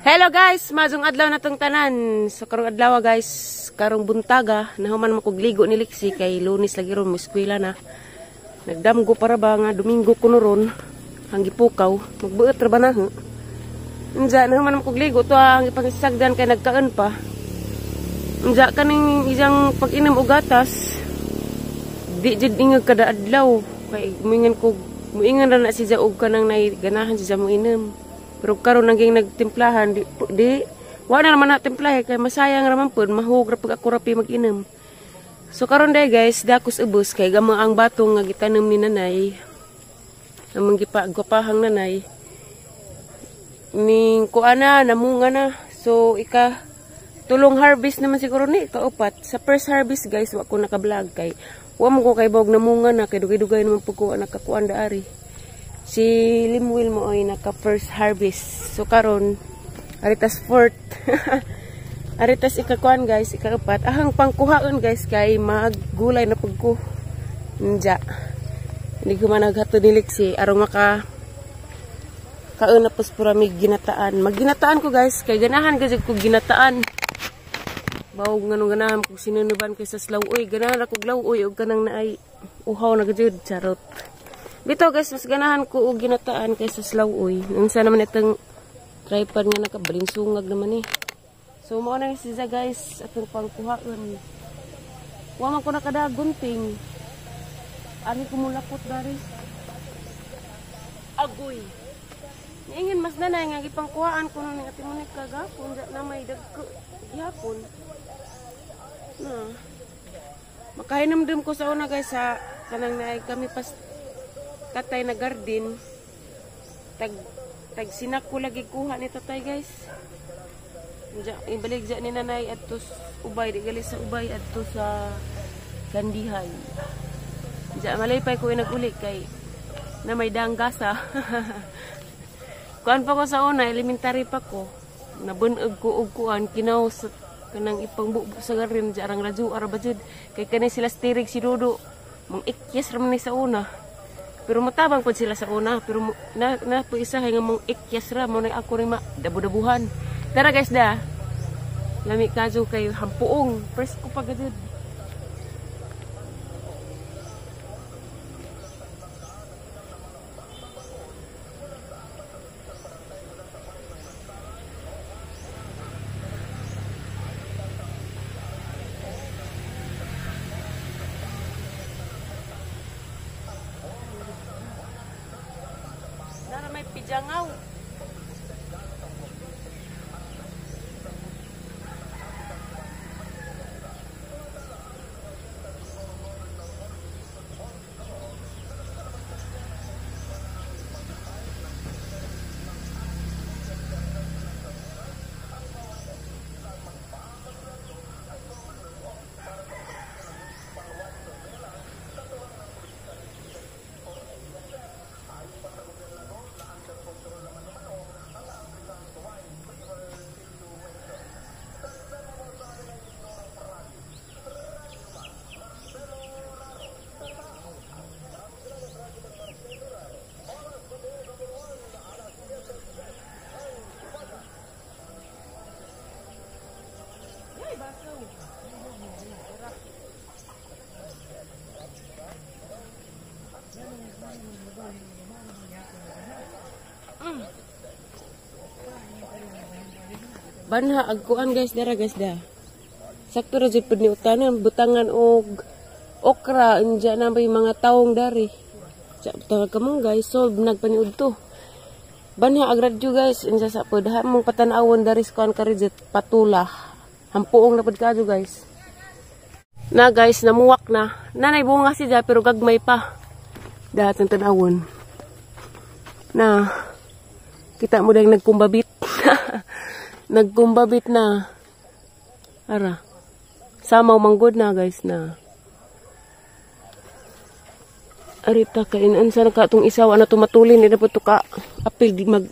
Hello guys, mazong adlaw na tong tanan. So karong adlaw guys, karong buntaga, nahuman mo kog ligo ni Lexi kay Lunes lagi ron mo eskwela na. Nagdamgo para ba nga Domingo kuno ron, ang gipukaw, magbuot ra ba na? Unja nahuman mo kog ligo to ang ipangisagdan kay nagkaon pa. Unja kaning isang pag-inom og gatas, di jud ingag kada adlaw kay muingan ko muingan ra na siya og kanang nay ganahan siya mo inom. Pero karon naging nagtimplahan di wa na naman na timplahe kay masayang ra man pud mahug ra pag ako ra mag-inom. So karon day guys, dakos ubos kay gamang ang batong nga gitanom ni nanay. Among gipagwapahang nanay. Ning kuana namunga na. So ika tulong harvest naman siguro ni kaupat. Sa first harvest guys, wa ko naka-vlog kay wa mo ko kay bawog namunga na kay dugay-dugay naman pud ko nakakuan daari. Si Limuel mo ay naka first harvest. So karon aritas fourth. Aritas ikakuan guys, ikaapat. Ahang pangkuhaon guys kay maggulay na pagko. Nja. Hindi ko man naghatod ni Lexi aron maka kaon na pos pura mig ginataan. Magginataan ko guys kay ganahan gud ko ginataan. Bawog nganong ganahan ko sinunuban kay sa slawoy, ganahan ra kog lawoy og kanang naay uhaw na gud, charot. Bitaw guys, mas ganahan ko og ginataan kaysa slawoy. Unsa naman itong tripod nga nakabalingsungag naman eh. So mao na siya guys atong pangkuhaon. Wa man ko nakadagunting. Ani ko mulakot dari. Agoy. Niingin mas nanay nga gipangkuhaan ko ni Ate Monica gapon na may dagko gihapon. Na. Makahinumdum ko sa una guys sa kanang naay kami pas tatay na garden. Tag sinak ko lagi kuha ni tatay guys. Ibalik dyan ni nanay adto ubay, di gali sa ubay adto sa Gandihay. Diyan malipay ko inaguli kay na may danggasa. Kuan pa ko sa una, elementary pa ko. Nabuneg ko og kuan kinaw sa kanang ipangbubo sa garden diyan arang radyo ara ba jud kay kani sila stirig si Dodo. Mong ikyas ra man ni sa una. Pero matabang pud sila sa una, pero na po isa nga mong ikyas ra mo na ako rin ma dabu-dabuhan. Tara guys da. Lami kadyo kay hampuong, presko pa gud. May pijangaw. Banha agkuan guys dara guys da. Sakto ra jud pud ni utanan butangan og okra unja na may mga taong dari. Sa butang kamong guys solve nagpaniud to. Banha ag radyo guys unsa sa pud ha mong patan-awon dari sa kuan karijit patula. Hampuong na pud kadyo guys. Na guys namuwak na. Nanay bunga siya pero gagmay pa. Dahat ang tan-awon. Na kita mo dahil nagkumbabit. Nagkumbabit na. Ara. Samaw manggod na guys na. Arita kainan sa naka itong isawa na tumatulin. Hindi na po ito ka apil di mag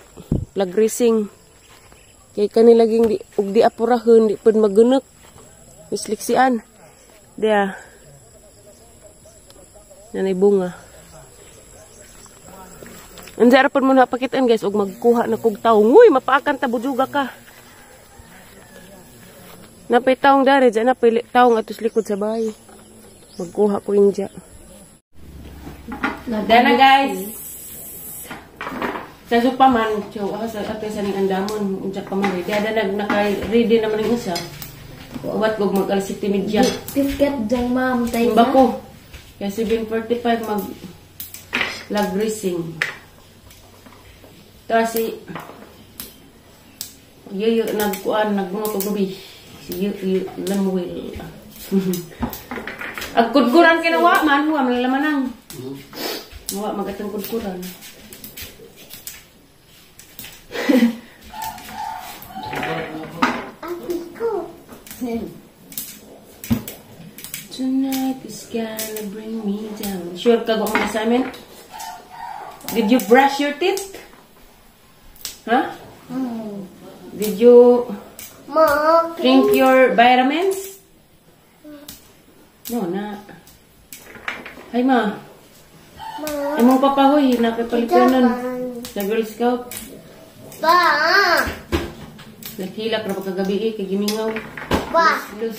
flag racing. Kay kanila laging di, ug di apurahon, di pud magunok. Misliksian. Diya. Nanay bunga. Unsa ra pud mo na pakitaan, guys, og magkuha na kog taong. Uy, mapaakan ta, bujuga ka. Napay taong dari dyan, napay taong atos likod sa bahay. Magkuha ko inja. Dana, guys. Sa pa man, chow, ako sa ato sa ning andamon, unsa pa man ready. Ada nag naka-ready naman ang isa. Uwat kog mag alas 7:30. Piskat dyan, ma'am. Tayo Simba ko. Kaya 7:45 mag lag racing. Kasi yuyo nagkuan nagbunot og gabi. Si yuyo Lemuel. Ag kudkuran kinawa man huwa malalamanang. Wa magatang kudkuran. Tonight is gonna bring me down. Sure ka kung assignment? Did you brush your teeth? Huh? Did you drink your vitamins? No, na. Hi, ma. Imong papahoy, nakipalipunan sa Girl Scout. Ba! Naghilak na pagkagabi eh, kay gimingaw. Ba! Lus.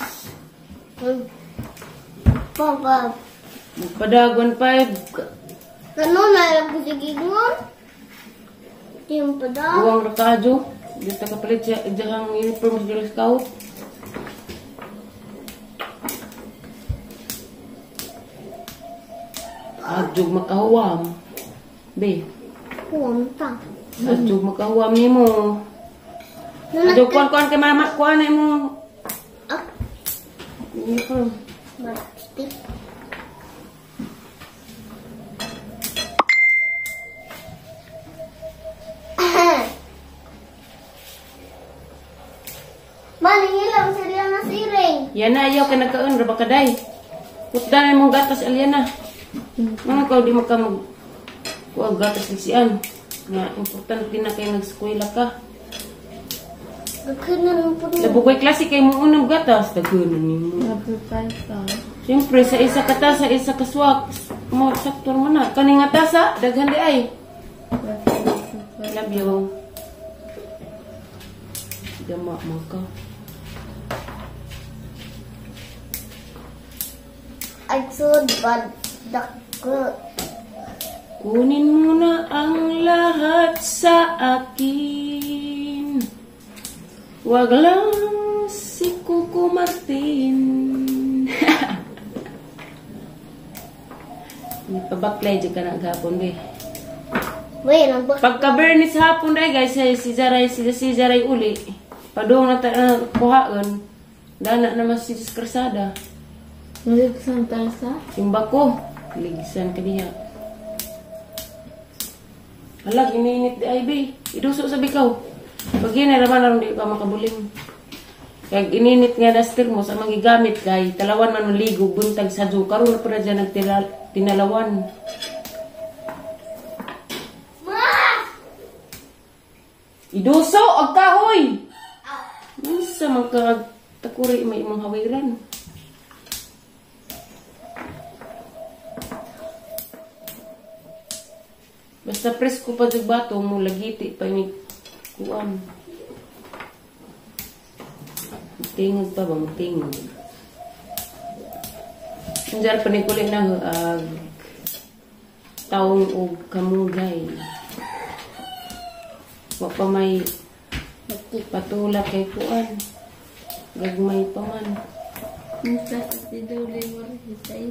Ba, ba. Magpadag, 1.5. Ano na lang ko sa gigon? Yung padag? Uwang rakadyo. Dito kapalit siya, diyang uniform sa Girl Scout. Adjog makahuwam. Be. Huwam ta. Adjog makahuwam ni mo. Adjog kuan-kuan kay mama, kuan na mo. Ah. Uniform. Matchstick. Malingilam sila na siring. Yan na, ayaw ka nagkaon, raba ka day. Putda na mong gatas, Aliana. Mga ka, di mo ka mag-kuha gatas ng siyan. Nga, importante na kayo nag-eskwela ka. Labugoy klase kayo mo unang gatas. Daghanan ni mo. Siyempre, sa isa ka tasa, isa ka swak. Mo, sakto mo na. Kani nga tasa, daghan di ay. Love you. Dama mo ka. Agsod badak ko. Kunin mo na ang lahat sa akin. Wag lang si Coco Martin. Pabaklay di ka na gapon, be. Pagka Bernice hapon dahil guys, si Zaray, si Zaray uli. Padung na tayo kuhaan. Dana naman si Krasada. Maligsan tasa? Simba ko. Ligsan ka diha. Alag, iniinit di ay, be. Iduso sa bikaw. Pag yun, naman naroon di pa makabuling. Kaya ininit nga duster mo sa magigamit kay talawan man maligo, buntag sa do. Karoon na pala dyan nagtinalawan. Ma! Iduso! Ag kahoy! Unsa man ka takuri may imong hawiran. Basta presko pa jud bato mo lagiti pa ni kuan. Tingog pa ba mo tingog. Unjar pa ni kulit na ag taong og kamugay. Wa pa may patula kay kuan. Gagmay pa man.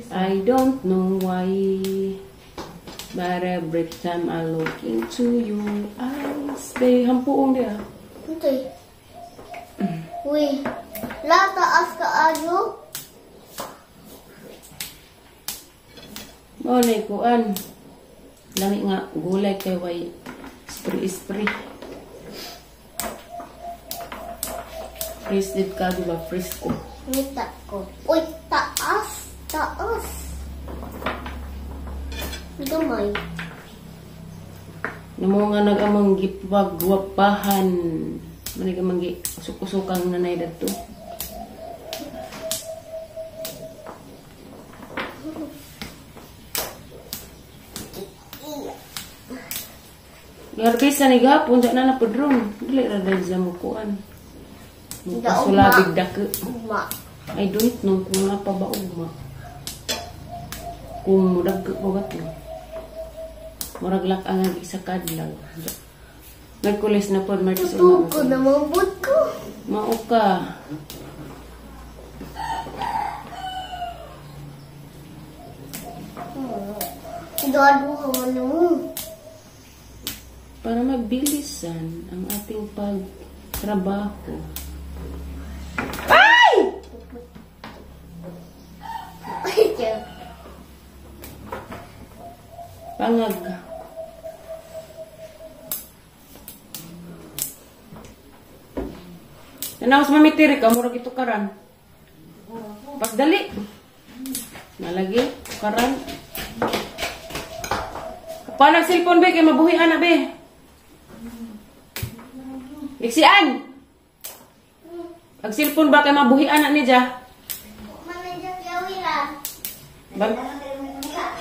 I don't know why, but every time I look into your eyes, be hampuong dia. Okay. Uy, la taas ka ayo. Mao na kuan. Lami nga gulay kay way spray-spray. Fresh did ka diba fresco. Ngita ko. Uy, taas, taas. Gamay. Namo nga nag-amang gipagwapahan. Manig amang gi usok-usokang nanay dadto. Harvest ni gahapon sa na padron. Dili ra dahil sa mukuan. Mukasulabig dako. Ugma. I don't know kung nga pa ba ugma. Kung mudagko pa ba to. Murag lak ang isa kadlaw. Merkules na pod, Martes Tuto ko na mabot ko. Mao ka. Gado ka man mo. Para mabilisan ang ating pagtrabaho. Ay! Pangag. Tanaw sa mamitiri ka, murag ito karan. Pagdali. Nalagi, karan. Panag cellphone be, kay mabuhi ana be. Liksian! Ag cellphone ba kay mabuhi ana ni ja?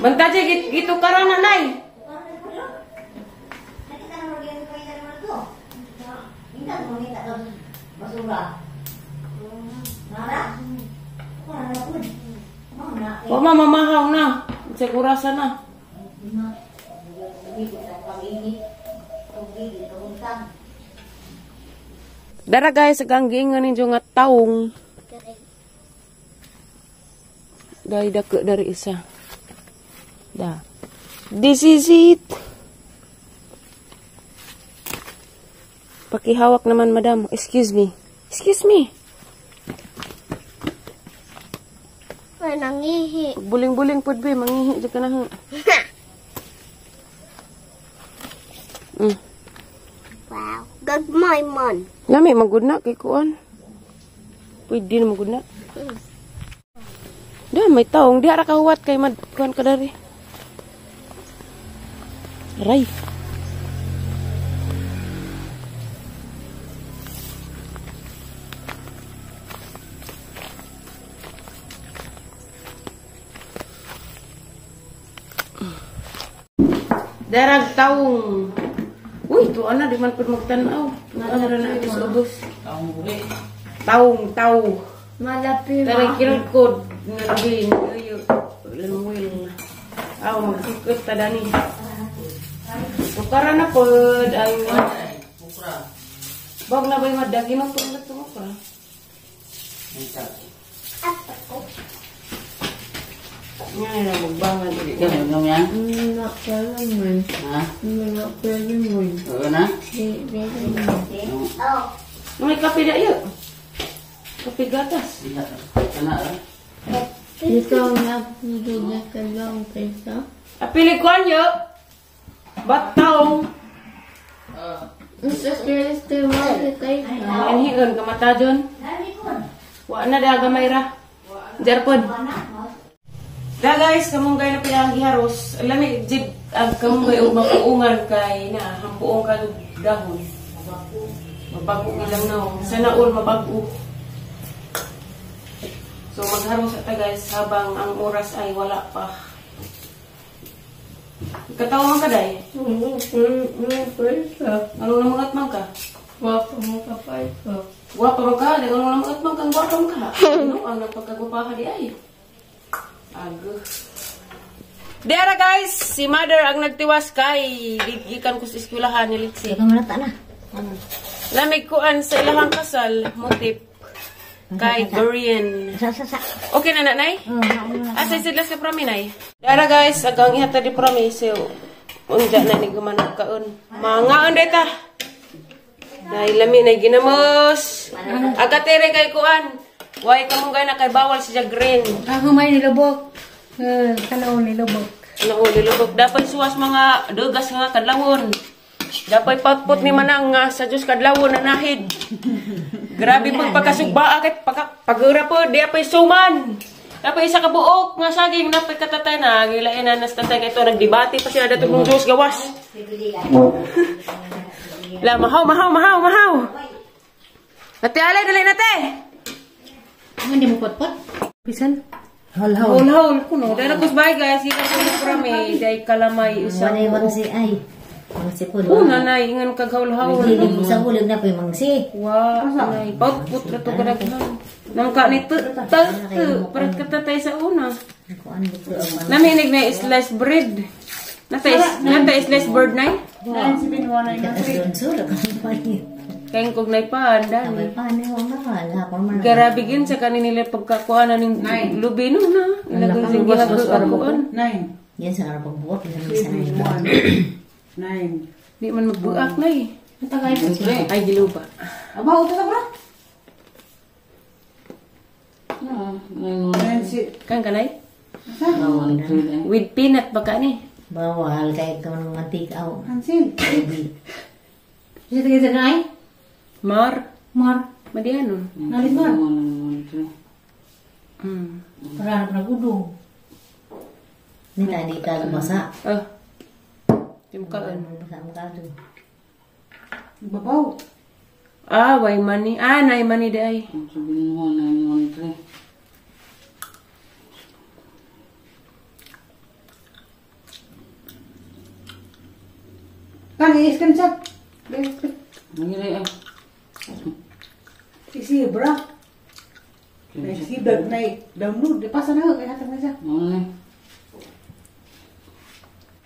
Banta jay gitu karan na nay. Wa ma mamahaw na. Sa kurasa na. Dara guys, agang giingon ninyo nga taong. Dahil dako dari isa. Da. This is it. Pakihawak naman, madam. Excuse me. Excuse me. Ay, nangihi. Buling-buling pod be, mangihi jud ka na. Wow. Gagmay man. Lami magud na kay kuan. Pwede na magud na. Da may taong di ara kahuwat kay mad kuan ka dari. Aray. Darag taong. Uy, tuwa na, di man po magtanaw. Ano na ito sa ubos? Taong uli. Taong, tao. Malapi ma. Taray kinukod. Nalagin. Lamuil. Aw, magkikot ta dani. Ukara na po. Ay, Ukra. Bag na ba'y madagi mo po na ito ukra? Nga na magbangan. Ikaw, yan? Nakalaman. Ha? Nakalaman. Oo na? Oh. May kape na iyo. Kape gatas. Ikaw na nagkalang pesa. Apili ko anyo. Bataw. Mr. Celeste, Ang anhion, kamata dyan. Wa na daga mayra. Jarpod. Da guys, kamunggay na pila ang giharos. Lami jid ang kamunggay ug mapuungan kay na hampuong ka dahon. Mabago ilang naong. Sana all mabago. So magharos ata guys habang ang oras ay wala pa. Katawa man ka day? Ano na mga atman ka? Guwapo mo ka pa ito. Guwapo mo ka? Ano na mga atman ka? Guwapo mo ka? Ano ang nagpagkagwapa ka di ay? Ago. Dera guys, si mother ang nagtiwas kay gikan ko sa eskwelahan ni Lexi. Kamarata na. Lamig kuan sa ilahang kasal, motif kay Korean. Sa sa sa. Okay na nanay? Asa sila sa prami nay? Dara guys, agang ihata di prami so unja na ni gumanok kaon. Mangaon deta. Nay lami nay ginamos. Aga tere kay kuan. Way kamunggay na kay bawal siya green. Ako may nilubok. Kanaon nilubok. Kanaon nilubok. Dapat suwas mga dugas nga kadlawon. Dapat patpot ni manang nga sa Diyos kadlawon na nahid. Grabe pag pagkasugbaa kay pagura po di apay suman. Dapat isa ka buok nga saging napay katatay na gilain na nas tatay kay to nagdebate pa sila datong mong Diyos gawas. La mahaw mahaw mahaw mahaw. Ate alay dali na te. Hindi mo potpot? Bisan? Hol hol kuno. Dara kus bye guys, kita ko ni prami day kalamay isa. Wala si ay. Mangsi po. Una na ingan kag hawl-hawl. Hilig mo sa ulig na po yung mangsi. Wa, nay pautput na to kadaghan. Nang ka ni ta para katatay sa una. Kuan dito ang ano. Naminig na slice bread. Nata slice bird nay. Katas doon sura ka man. Kay kog nay pa Abay dani. pa ni wa mahal hapon man. Garabi gyud sa kanin nila pagkakuan na ning lubino na. Ilagay sa gihagkuan. Yan sa karapang buot sa misa na. Di man magbuak nay. Ay giluba. Aba, utos ako na. Ah, Kan kanay? With peanut ba ka ni? Bawal kay ka man mantika aw. Hansil. Ubi. Isa kita na ay? Mar. Mar. Madianon. Nalit mar. Para na nagudong. Ni tadi ka lumasa. Ah. Timkaan. Basa mo ka do. Babaw. Ah, way money. Ah, nay money di ay. Kan, i-screenshot. Isi, bra. Si bag na download. Di pasa na kaya hatag na siya.